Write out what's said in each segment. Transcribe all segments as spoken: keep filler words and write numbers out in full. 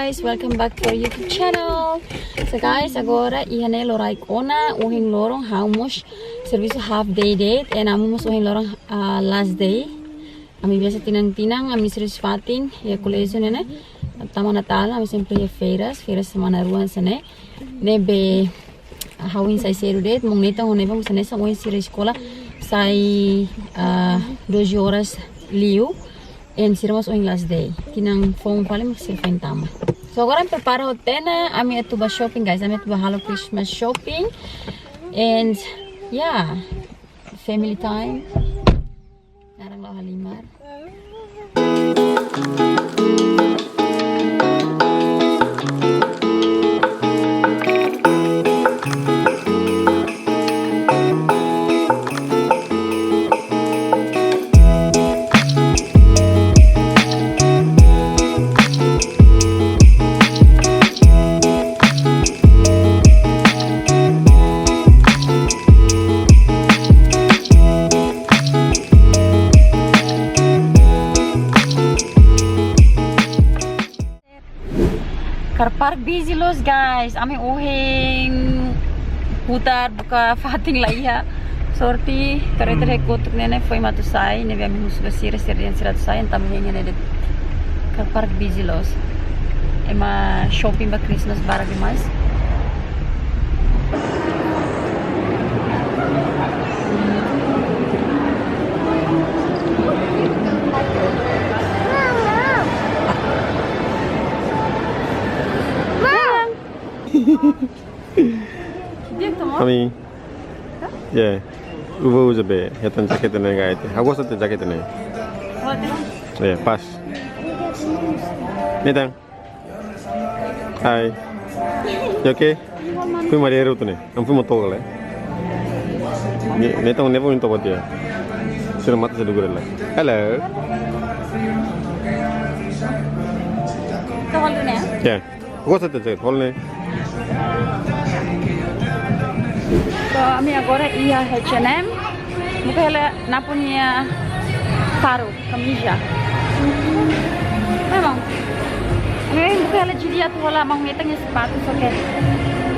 Guys, welcome back to our YouTube channel. So guys, agora iha ne'e loraik ona, ohin loron ha'u mós servisu half day de'it, and ami mós ohin loron, ah, last day. Ami biasa tinan-tinan, ami servisu fatin, iha koléjiu ne'e ne'e. Tama Natál, ami sempre iha férias, férias semana rua hanesan ne'e. Ne'ebé ha'u ohin sai sedu de'it, maun Nathan ho Nevan mós hanesan ohin sira eskola sai, ah, doze horas liu, and sira mós ohin last day. Tinan foun fali mak sira foin tama. So agora ami prepara hotu ona, ami atu ba shopping, guys, ami atu ba halo Christmas shopping, and yeah, family time. Naran la'o halimar. Car park busy loos, guys. Ami ohin putar buka fatin la iha. Sorte kareta ne'e kotuk ne'e ne'e foin mak atu sai, ne'ebé ami husu ba sira, sira dehan sira atu sai, entaun ami hein iha ne'e de'it. Car park busy loos. Ema shopping ba Christmas barak demais. Ami. Ya. Uba uza be, hetan jaket ne'e gaya te. Ha'u gosta te jaket ne'e. Ya, pas. Nathan. Hai. Ya, oke. Fui Maria Ruth ne'e. Am fui motor le. Ni, Nathan ne'e fui motor dia. Sira mata se dugure le. Hello. Kau halu ne'e? Ya. Gosta te jaket, hol ne'e. So, ami agora iha H and M. Buka hela Napo nia faru, kamisa. Memang. Ami buka hela G D atu hola maun Nathan nia sapatu, so ke.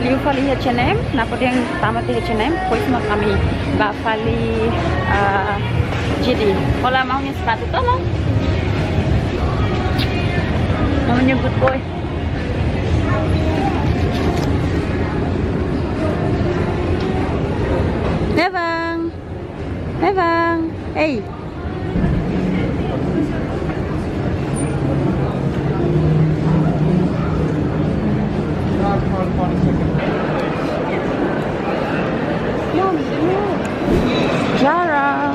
Liu fali H and M, Napo dehan tama tiha H and M, depois mak ami ba fali, ah, G D. Hola maun nia sapatu, toma. Maun nia good boy. Nevan. Nevan. Ei. Zara.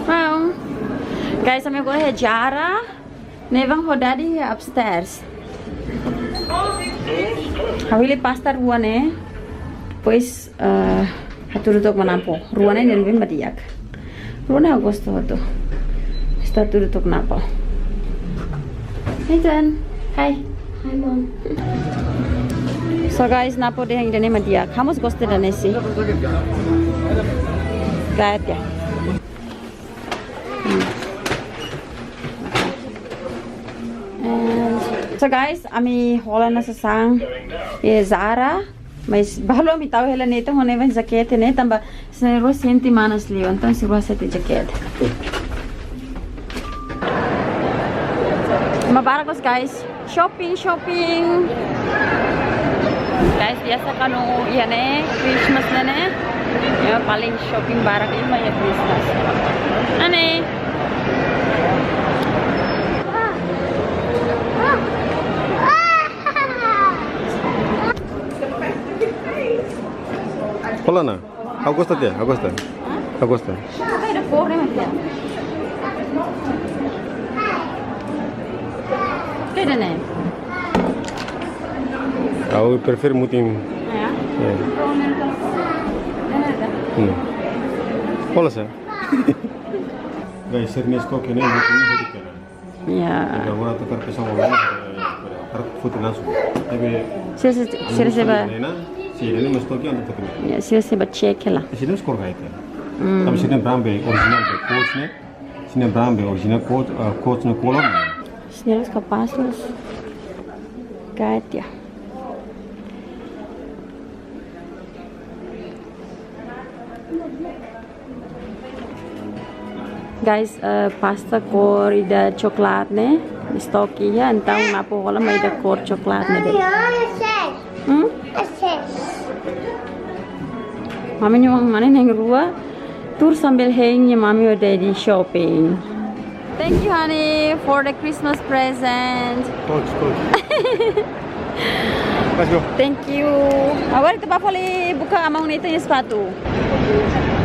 Wow. Guys, ami agora iha Zara. Nevan ho Daddy upstairs. Ha'u hili pasta rua ne'e. Depois, eh, hatudu took ba Napo. Rua ne'e nia bem ba di'ak. Rua ne'e ha'u gosta hotu. Hatudu took Napo. Nathan, hi. Hi, Mom. So guys, Napo dehan ida-ne'e mak di'ak. Ha'u mós gosta ida-ne'e sih. Gaya ya. And so guys, ami hola ona sasán iha Zara, mas balu ami tau hela Nathan ho Nevan nia jaket ne'e tanba sira na'in-rua sente manas liu, entaun sira na'in-rua sente jaket. Ema barak loos, guys. Shopping, shopping. Guys, biasa kuandu iha ne'e Christmas ne'e ne'e, ya paling shopping barak ema iha Christmas. Ane. Hola na. Ha'u gosta tiha, ha'u gosta. Ha'u gosta. Sai da forno, mas tiha. Ke ida-ne'e? Ha'u prefere mutin. Ya. Ya. Provavelmente. Hmm. Hola sa. Guys, sira-nia stok ne'e mutin hotu kena. Ya. Agora tocar pesan online, eh, para foti langsung. Tapi sira, sira, sira sei ba. Sira-nia stok atu foti. Ya, sira sei ba check hela. Sira-nia skor kaita. Hmm. Tapi sira-nia brand be original be Coach ne'e. Sira-nia brand be original Coach, eh, Coach nia kolor. Chinelus kapás loos. Kaet ya. Guys, eh, pasta kór ida coklat ne'e. Stok iha, entaun nia apá hola mai ida kór coklat ne'e de'it. Hmm? Mami nia oan mane na'in rua, tuur sambil hein nia mami ho daddy shopping. Thank you, honey, for the Christmas present. Touch, touch. Let's go. Thank you. Agora ita bá fali buka maun Nathan nia sapatu.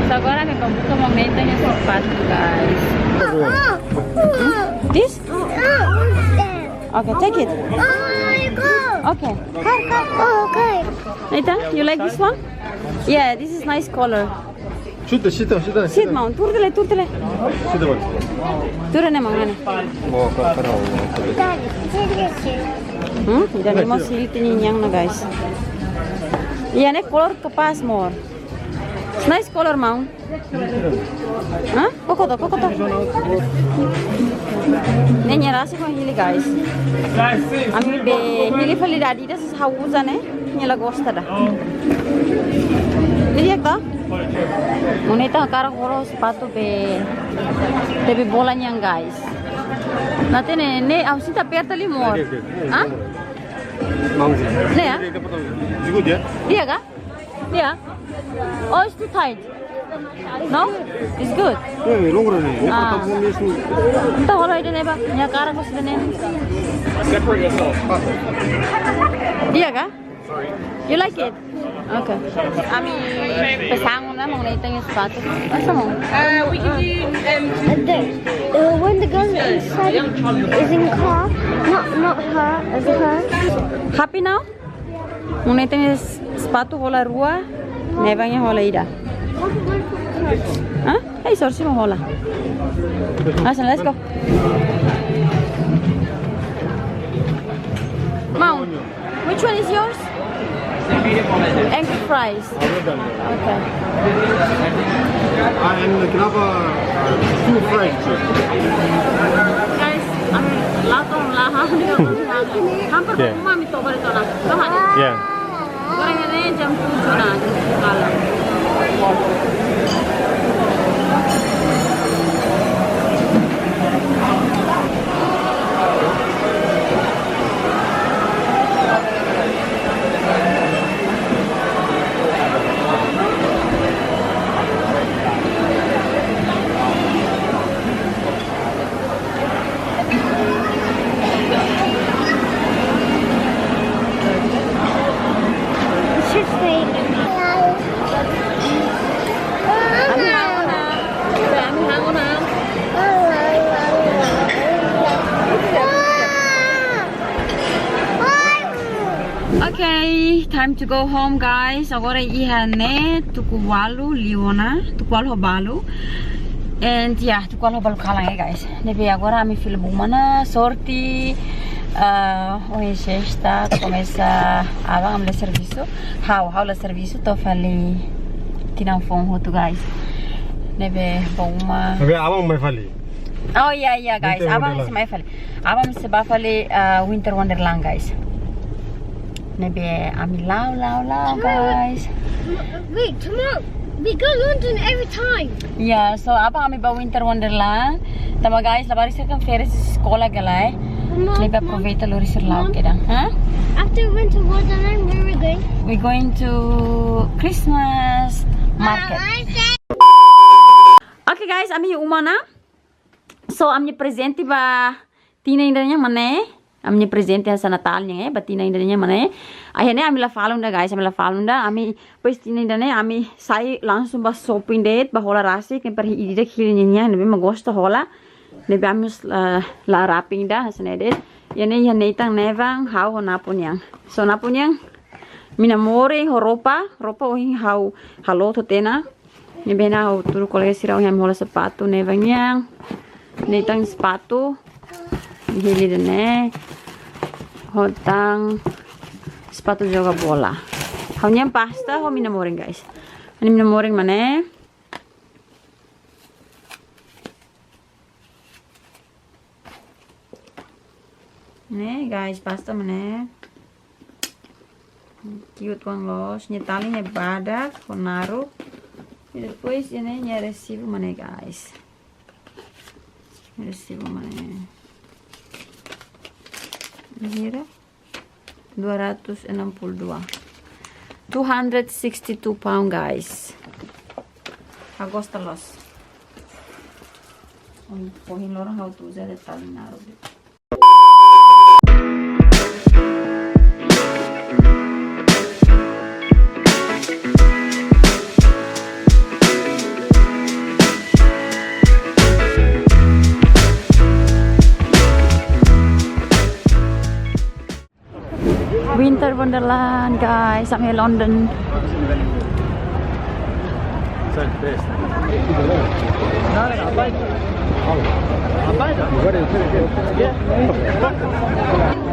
So agora ami bá buka maun Nathan nia sapatu, guys. This? Okay, take it. Okay. Kar, kar. Okay. Nathan, you like this one? Yeah, this is nice color. Chuta, chuta, chuta, sit, chuta. Maun, tuur tiha lai, tuur tiha lai. Chuta, maun. Tuur ne'e, maun, ne'e. Mau ke perau. Hmm, ida-ne'e mós hili tiha nian ona, guys. Iya, ne'e kolor kapás, amor. It's nice color, maun. Hah? Koko to, koko to. Ne'e nia rasik ho hili, guys. Ami be hili fali Adidas, ha'u uza ne'e, nia la gosta ida. Nia di'ak ka? Maun Nathan hakarak hola sapatu be, be bola nian, guys. Nathan ne'e, ne'e, ha'u sente aperta liu, amor. Oke, oke. Hah? Mau sih. Ne'e ya? It's good ya? Di'ak ka? Yeah. Oh, it's too tight. No? It's good. Ya, ya, long run ni. Ini Ah. patah pun dia semua. Entaun hola ida-ne'e ba. Nia hakarak hola ida-ne'e. Separate yourself. Di'ak ka? You like it? Okay. Ami pesan ona maun Nathan nia sapatu. Masa mau? Uh, we can do, um, The, the, when the girl inside is in car, not, not her, as her. Happy now? Maun Nathan nia sapatu hola rua, Nevan nia hola ida. Hah? Hey, sorry, mau hola. Langsung, let's go. Maun, which one is yours? Angry fries. Okay. Ah, en kenapa, eh, two fries? Guys, ami latih lah, ha? Hampir Yeah. Uma ami toba di sana. Tahu, ha? Yeah. Goreng ne'e jam tujuh ona, jam tujuh malam. Okay, time to go home, guys. Agora iha ne'e tuku ualu liu ona, tuku ualu ho balu. And yeah, tuku ualu ho balu kalan, eh, guys. Ne'ebé agora ami fila ba uma ona, sorte, ah, ohin sesta, komesa aban ami la servisu. Ha'u, ha'u la servisu, to'o fali tinan foun hotu, guys. Ne'ebé ba uma. Oke, aban mai fali. Oh, iya, iya, guys. Winter Aban Wonderland. Mai fali. Aban sei bá fali, ah, Winter Wonderland, guys. Ne'ebé ami la'o, la'o, la'o, guys. Wait, tomorrow we go London every time. Yeah, so aban ami bá Winter Wonderland. Tanba guys, labarik sira kan férias eskola galai. Mom, Ne'ebé Mom, aproveita lori sira la'o Mom. Kedan. Hah? After Winter Wonderland, where are we going? We're going to Christmas market. Okay guys, ami uma ona. So, ami-nia prezente ba tinan ida nian mak ne'e. Ami-nia prezente hanesan Natál nian, eh, ba tinan ida nian mak ne'e. Akhirnya ami la fali unda, guys, ami la fali unda. Ami, depois tinan ida-ne'e, ami sai langsung ba shopping de'it, ba hola rasik, ne'e para ida-idak hili nian, ne'ebé mak gosta hola. Ne'ebé ami mós la, la wrapping ida, hanesan ne'e de'it. Iha ne'e, iha Nathan, Nevan, ha'u ho Napo nian. So, Napo nian, ami namorin ho roupa, roupa ohin ha'u halo tiha ona. Ne'ebé ha'u hatudu kolega sira ohin ami hola sapatu, Nevan nian, Nathan sapatu, hili ida-ne'e, ho tan sapatu joga bola. Ha'u-nian pasta, ho ami namorin, guys. Ami namorin mak ne'e. Ne'e, guys, pasta mak ne'e. Cute wan loos, nia tali nia badak, ho naruk. I depois, ida-ne'e nia resibu mak ne'e, guys. Resibu mak ne'e. Hira? Dua ratus enam puluh dua. Two hundred sixty-two pound, guys. Ha'u gosta loos. Ohin, ohin loron ha'u atu uza de'it tali naruk. Winter Wonderland, guys, ami iha London.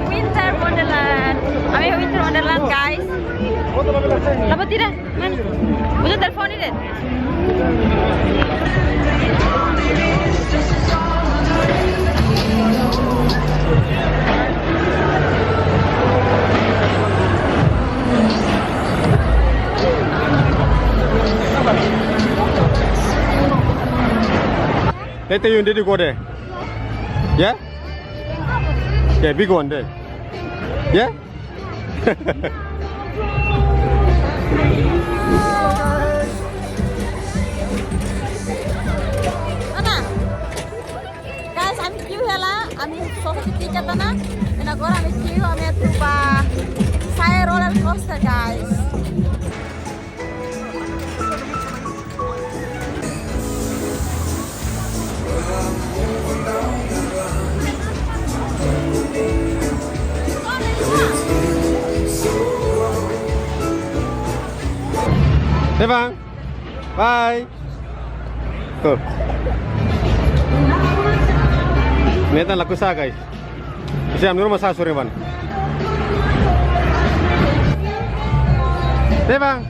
Winter Wonderland. Ami iha Winter Wonderland, guys. Apa tidak? Mana? Butuh telepon ini deh. Later you need to go there. Yeah? Yeah, big one there. Yeah? Ana, guys, ami kiu hela, ami sosa tiket ona. I agora ami kiu, ami atu bá sa'e roller coaster, guys. Tebang. Bye. Tuh. Nathan laku sa, guys. Bisa menurut masa sore ban. Tebang.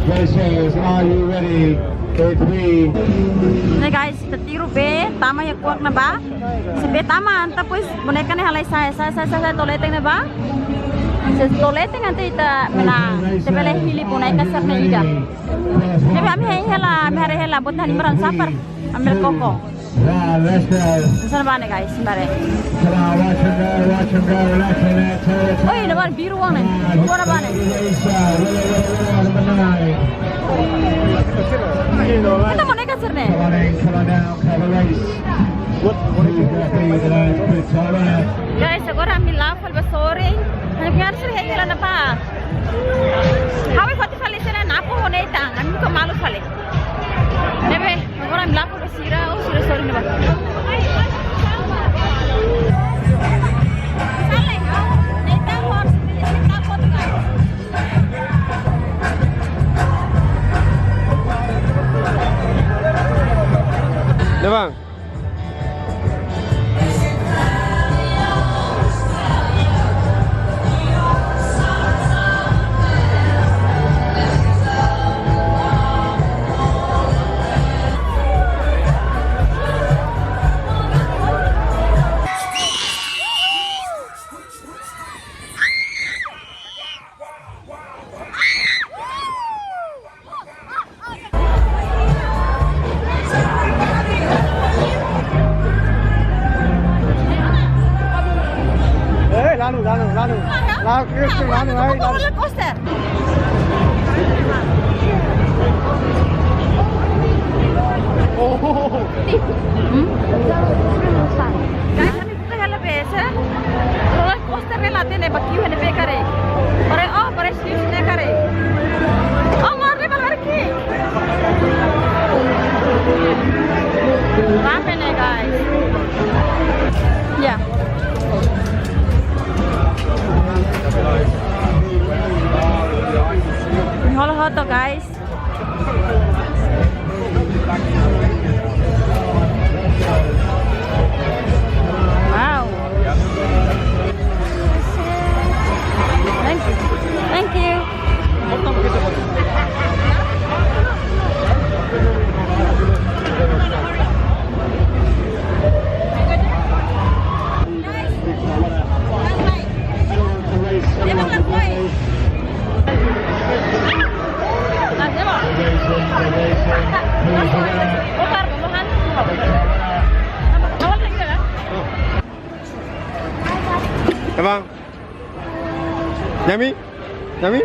Racers, are you ready? K three. Ne'e, guys, ita tiru bee, tama iha kuak ne'ebá. Se bee tama, entaun depois boneka ne'e halai sa'e, sa'e, sa'e, sa'e, sa'e, to'o leten ne'ebá. Se to'o leten entaun ita menang, ita bele hili boneka sira-ne'e ida. Ne'ebé ami hein hela, ami haree hela, buat hanesan imi rua safar, ami bele koko. Wow, let's go. Hanesan ne'e bá ne'e, guys, bá haree. Come on, watch and go, watch and go, relax, relax, relax. Oi, ne'ebá biru wan ne'e. Agora bá ne'e. Race, uh, wait, wait, wait, wait, number nine. Ita boneka sira-ne'e. Come on in, come on down, cover race. Who's gonna be the next quick timer? Guys, agora ami la'o fali ba sorin. Ami pengen sira hein hela ne'ebá. Ha'u foti fali sira-ne'e, napo ho Nathan, ami ka malu fali. Ne'ebé, agora ami la'o fali ba sira, oh, sira sorin ne'ebá. Tebang. Eh, lanu, lanu, lanu. Lanu, lanu, lanu, eh, lanu. Roller coaster. Oh. Hmm? Guys, ami buka hela bee, roller coaster ne'e la hatene ba kiu iha ne'ebé karik. Pare, oh, pare, sini ne'e karik. Oh, mar ne'e bá lari ki'ik. Abang. Yummy? Yummy?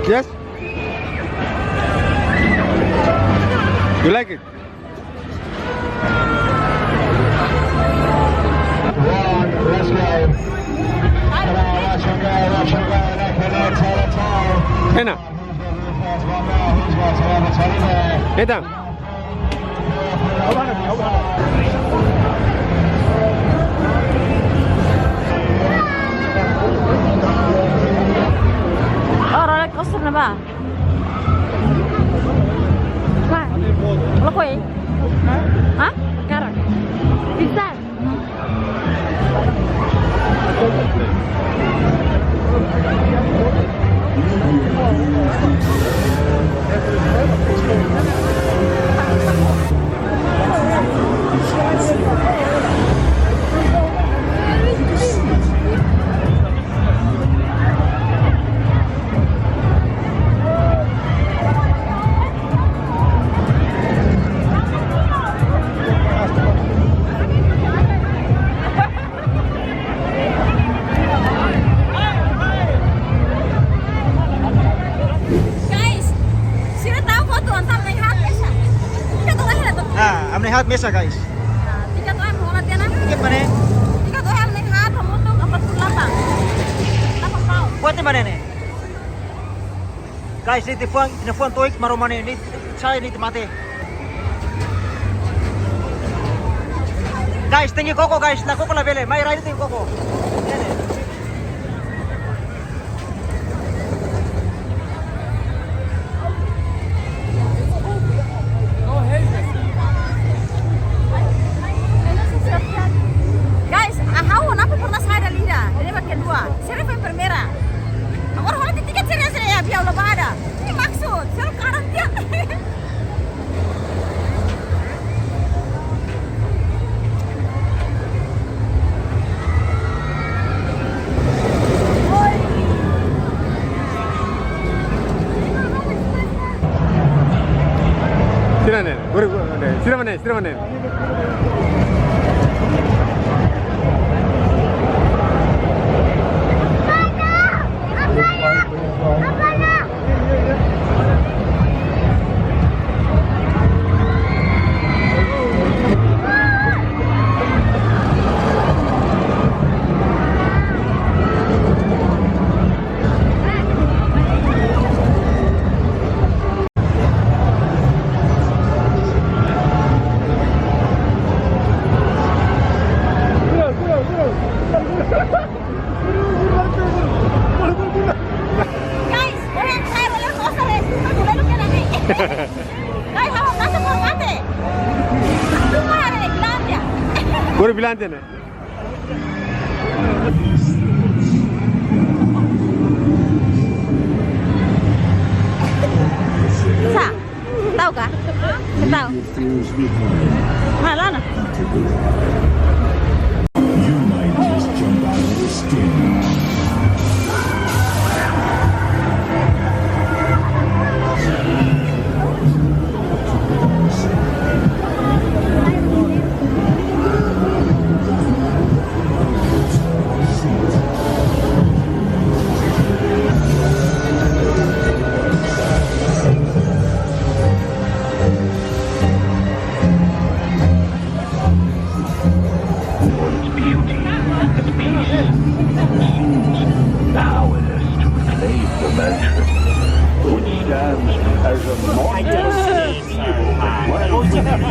Yes? You like it? Let's go. Come on, watch him go, watch him go, left and right, toe to toe. Hena. Eta. Oh, roller coaster na ba? Wah. Lo koi? Hah? Karak. Bisa. Guys, sira tau foto anta mai hat mesa. Tiga tu lahir atau? Ah, ami-nia hat mesa, guys. Tiga tu am hola tiana. Tiga mana? Tiga tu am nih hat hamutuk empat puluh delapan. Delapan pound. Buat di mana nih? Guys, nia fuan, nia fuan toik, Maromak ne'e, nia sai, nia mate. Guys, tenke koko, guys, la koko labele, mai rai tenke koko. Guys, ha'u nunka pernah sai dala ida, ida ba kedua. Sira foin primeira. Agora hola tiket sira, sira iha biau la bada. Nia maksud, sira karan tiha. Sira ne'e, guru, guru, ne'e, sira mana, sira mana? Guys, orang saya boleh kosong ya, sumpah, boleh lu kena nih. Guys, ha'u rasa formatnya. Sumpah, ada yang bilang dia. Baru bilang dia nih. Sa, tau ka? Sa tau. Hala ona. You might just jump out of the skin. Its beauty, its peace, seems powerless to reclaim the mansion, which stands as a monument to evil that dwells within.